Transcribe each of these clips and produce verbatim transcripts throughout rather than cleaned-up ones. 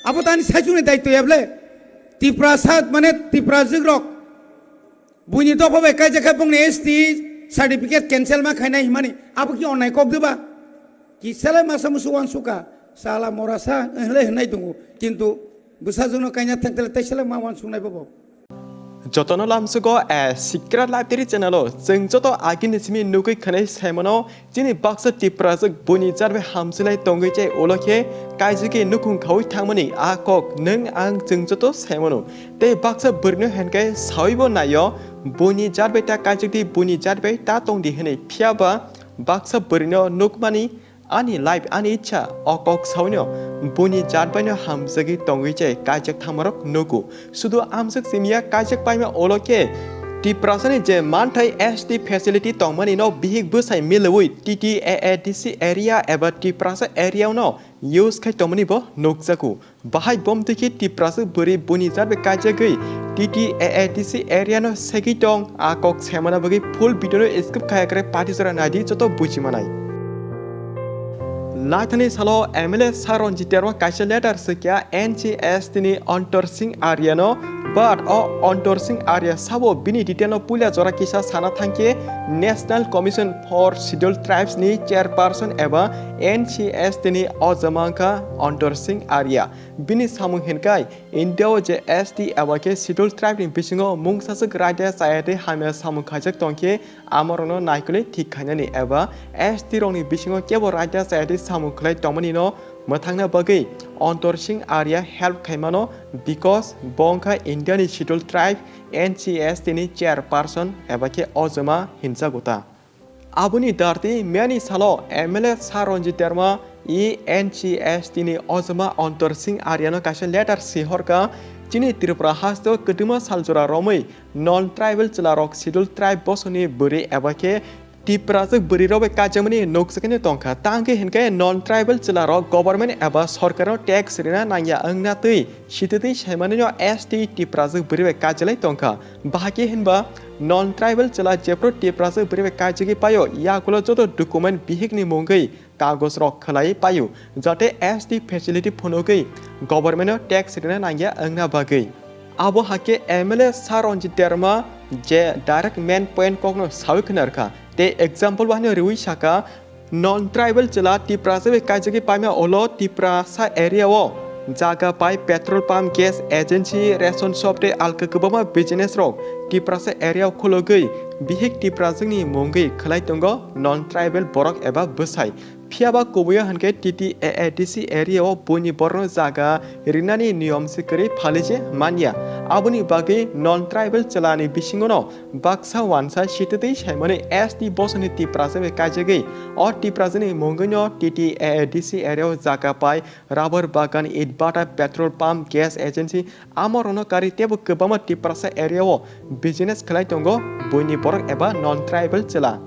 Abo tani saichungni daitw ya ble. Tiprasa mane Tiprajwk rok. Buini dopha bai kaijak khe bongni S T certificate cancel ma khainai himani. Abo ki onnai kok diba? Kisalai masa musu wansukha. Sala morasa hinlai hinai tongo. Kintu bwsajwkno kaina thangtele taisalai ma wansungnai bobo. Jotono lamsugo a Sikra Library channel o chwng joto agini simi nugwi khwnai saimano chini baksa Tiprajwk buini jarbai hamsinai tongwi chai ulo khe kaijagwi nukhung khaui thangmani a kok nwng ang chwng joto saimano. Tei baksa bwrwino henkhe sawibo naio buini jarbai ta kaijakdi buini jarbai ta tongdi hwnwi phiyaba baksa bwrwino nukmani Ani life, ani ichha, o kok sawino, buini jat baino hamjagwi tongwi chai kaijak thangmarok nugo. Sudu amjak simiya kaijak paima olo khe Tiprasani je manthai S T facility tongmani no bihik bwsai milwi T T A A D C area eba Tiprasa area no use khai tongmani bo nukjago. Bahai bomtwi khe Tiprasa bwrwi buini jarbai kaijagwi T T A A D C area no segwi tong, a kok saimana bagwi full video no skip khaya kre pati jora naidi joto buji manai. Laithani salo M L A Sir Ranjit Debbarma kaisa letter swikya N C S T ni Antar Singh Arya no, but o Antar Singh Arya sabo bini detail no puila jora kisa sana thangkhe National Commission for Scheduled Tribes ni chairperson eba N C S T ni ojama wngkha Antar Singh Arya. Bini samung hinkai India o je S T eba khe Scheduled Tribe ni bisingo mungsaswk raida chayatwi hamya samung khaijak tongkhe amorokno naikolwi thik khainani eba S T rokni bisingo kebo raida chayatwi samung khlai tongmani no mwthangna bagwi Antar Singh Arya help khaimano, because bo wngkha India ni Scheduled Tribe N C S T ni chairperson eba khe ojama hinjago ta. Aboni darti miyani salo M L A Sir Ranjit Debbarma e N C S T ni ojama Antar Singh Aryano kaisa letter sihorka, chini Tripura hasteo kwtwma saljora romwi non-tribal chwlarok Scheduled Tribe bosongni bwrwi eba khe Tiprajwk bwrwirok bai kaijakmani nukjaknai tongkha. Tangkhe hinkhe non-tribal chwlarok government eba sorkarno tax rina nangya wngna twi sititwi saimanino S T Tiprajwk bwrwi bai kaijalai tongkha. Bahai khe hinba non-tribal chwla jephru Tiprasa bwrwi bai kaijagwi paio, yagulo joto document bihikni mungwi kagojrok khwlaiwi paio, jate S T facility phunugwi government-o tax rina nangya wngna bagwi. Abo hakhe M L A Sir Ranjit Debbarma je direct main point kokno sawi khwnarkha, tei example bahai riwi saka, non-tribal chwla Tiprasa bai kaijagwi paima ulo Tiprasa area o jaga pai petrol pump, gas agency, ration shop tei alka kwbangma business rok Tiprasa area o khulugwi bihik Tiprajwkni mungwi khwlai tongo non-tribal borok eba bwsai. Phiyaba kubuio hinkhe T T A A D C area o buini borokno jaga rinani niyom se kwrwi phalije manya. Aboni bagwi non-tribal chwlani bisingono baksa wansa sititwi saimani S T bosongni Tiprasa bai kaijagwi o Tiprasani mungwino T T A A D C area o jaga pai rubber bagan, it bata, petrol pump, gas agency, amorokno karwi teibo kwbangma Tiprasa area o business khlai tongo buini borok eba non-tribal chwla.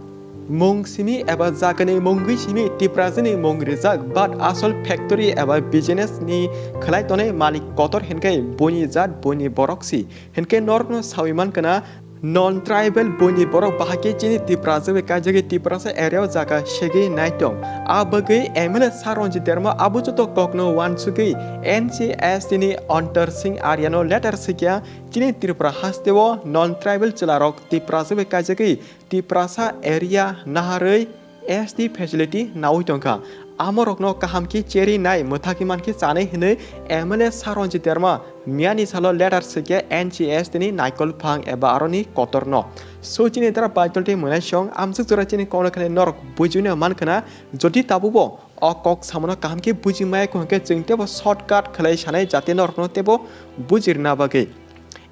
Mung simi eba jagani mungwi simi Tiprasani mung rijak, but asol factory eba business ni khlai tongnai malik kotor hinkhe buini jat buini borok si. Hinkhe norokno sawi mankha na, non-tribal buini borok bahai khe chini Tiprasa bai kaijagwi Tiprasa area o jaga segwi naitong. A bagwi M L A Sir Ranjit Debbarma abo joto kokno wansugwi N C S T ni Antar Singh Aryano letter swikya, chini Tripura hasteo non-tribal chwlarok Tiprasa bai kaijagwi Tiprasa area naharwi S T facility naui tongkha. Amorokno kaham khe cherwi nai mwthagwi mankhe chanai hwnwi M L A Sir Ranjit Debbarma miyani salo letter swikhe N C S T ni naikol phang eba aroni kotorno. So chini dara Baitul tei mwnaisong amsuk jora chini kokno khwnai norok bujiwino mankhwna, jodi tabukbo o kok samano kaham khe buji maya kho hinkhe chwng teibo shortcut khwlai sanai jate norokno teibo bujirwna bagwi.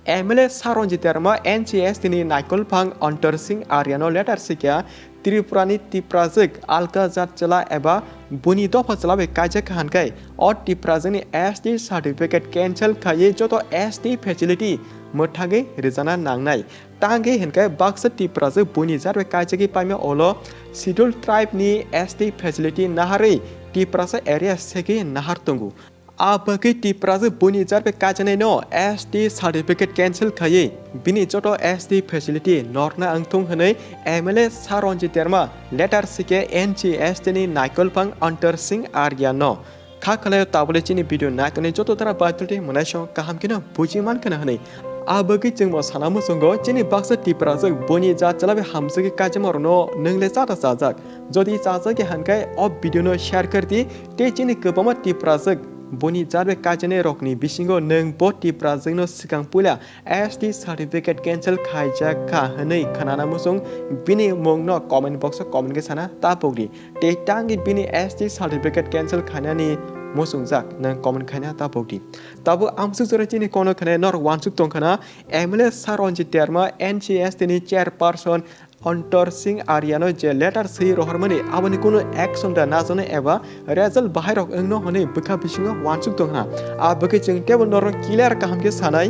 M L A Sir Ranjit Debbarma N C S T ni naikol phang Antar Singh Aryano letter swikha, Tripura ni Tiprajwk alka jat chwla eba buini dopha chwla bai kaijak kha hinkhe o Tiprajwk ni S T certificate cancel khaiwi joto S T facility mwthangwi rijana nangnai. Tangwi hinkhe baksa Tiprajwk buini jat bai kaijagwi paima ulo Scheduled Tribe ni S T facility naharwi Tiprasa area segwi nahar tongo. A bagwi Tiprajwk buini jat bai kaijaknaino S T certificate cancel khaiwi bini joto S T facility norna wngthung hwnwi M L A Sir Ranjit Debbarma letter swikhe N C S T ni naikol phang Antar Singh Aryano. Kha khlai tabole chini video naitoni joto dara baitolti mwnaisong kaham kheno buji mankha na hwnwi. A bagwi chwngbo sana muchungo chini baksa Tiprajwk buini jat chwla bai hamjagwi kaijakmarokno nwng le chata chajak. Jodi chajak ya hwnkhe o video no share khardi tei chini kwbangma Tiprajwk buini jat bai kaijaknai rokni bisingo nwng bo Tiprajwkno swkang puila S T certificate cancel khaijak kha hwnwi khwnana muchung bini mungno comment box o comment khe sana ta pokdi. Tei tangwi bini S T certificate cancel khainani muchungjak nwng comment khaina ta pokdi. Tabuk amsuk jora chini kono khwnai norok uansuk tongkhana M L A Sir Ranjit Debbarma N C S T ni chairperson Antor Singh Arya no je letter swi rohormani aboni kunu action da najaknai eba result bahairok wngno hwnwi bwkha bisingo uansuk tongkhana. A bagwi chwng teibo norok clear kaham khe sanai.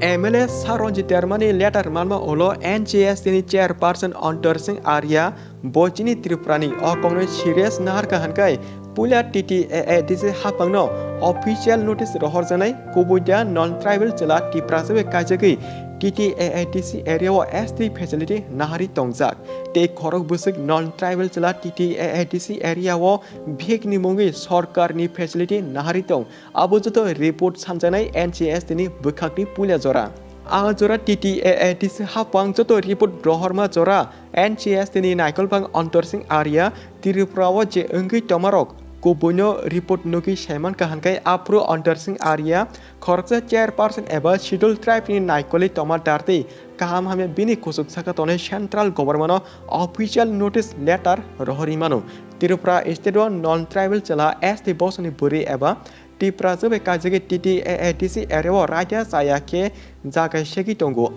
M L A Sir Ranjit Debbarma ni letter manma ulo N C S T ni chairperson Antor Singh Arya bo chini Tripura ni o kokno serious naharkha hwnkhai puila T T A A D C haphangno official notice rohorjaknai, kubui da non tribal chwla Tiprasa bai kaijagwi T T A A D C area o S T facility naharwi tongjak. Tei khorok bwswk non tribal chwla T T A A D C area o bihik ni mungwi sorkar ni facility naharwi tong. Abo joto report sanjaknai N C S T ni bwkhakni puila jora. A jora T T A A D C haphang joto report rohorma jora N C S T ni naikolphang Antor Singh Arya Tripura o je wngwi tomarok kubuino report nugwi saimankha hwnkhai aphuru Antor Singh Arya khoroksa chairperson eba schedule tribe ni naikolwi toma dartwi kaham hamya bini kuchuk saka tonwi central government o official notice letter rohorwi mano. Tripura state o non tribal chwla S T bosongni bwrwi eba Tiprasa bai kaijagwi T T A A D C area o raida chaya khe jaga segwi tongo.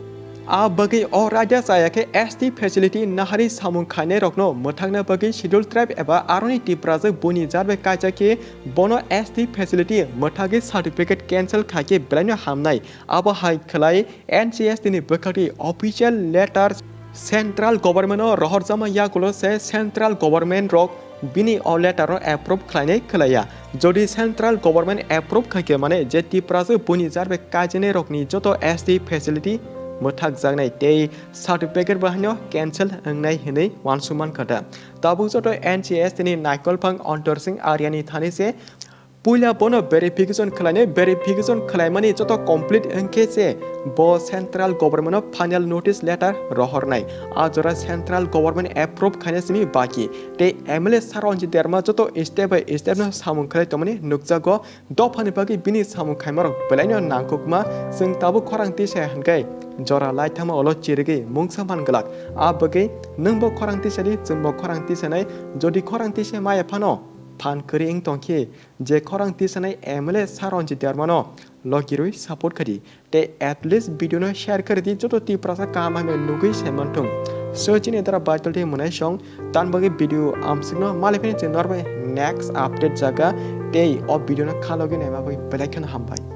A bagwi o raida chaya khe S T facility naharwi samung khainai rokno mwthangna bagwi schedule tribe eba aroni Tiprasa buini jat bai kaijak khe bono S T facility mwthagwi certificate cancel khai khe belaino hamnai. Abo hai khlai N C S T ni bwkhakni official letter central government o rohorjakma yagulo se central government rok bini o letter no approve khlainai khlaiya. Jodi central government approve khaikhe mane je Tiprasa buini jat bai kaijaknai rokni joto S T facility mwthakjaknai tei certificate bahaino cancel wngnai hwnwi uansukmankha da. Tabuk joto N C S T ni naikolphang Antor Singh Arya ni thani se puila bono verification khlainai, verification khlaimani joto complete wngkhe se bo central government o final notice letter rohornai. A jora central government approve khaina simi baki. Tei M L A Sir Ranjit Debbarma joto step by step no samung khlai tongmani nukjago. Dophani bagwi bini samung khaimarok belaino nangkukma, chwng tabuk khorang tisa hwnkhai jora laithama ulo chirigwi mungsa man glak. A bagwi nwngbo khorang tisadi, chwngbo khorang tisanai. Jodi khorang tisa maya phano phan kwrwi wng tongkhe, je khorang tisanai M L A Sir Ranjit Debbarma no logirwi support khadi. Tei at least video no share khari di, joto Tiprasa kaham hamya nugwi saimanthung. So chini dara baitol tei mwnaisong tan bagwi video amsukno maliphini chwng norbai next update jaga tei o video no khalogwi naima bagwi belai kheno hambai.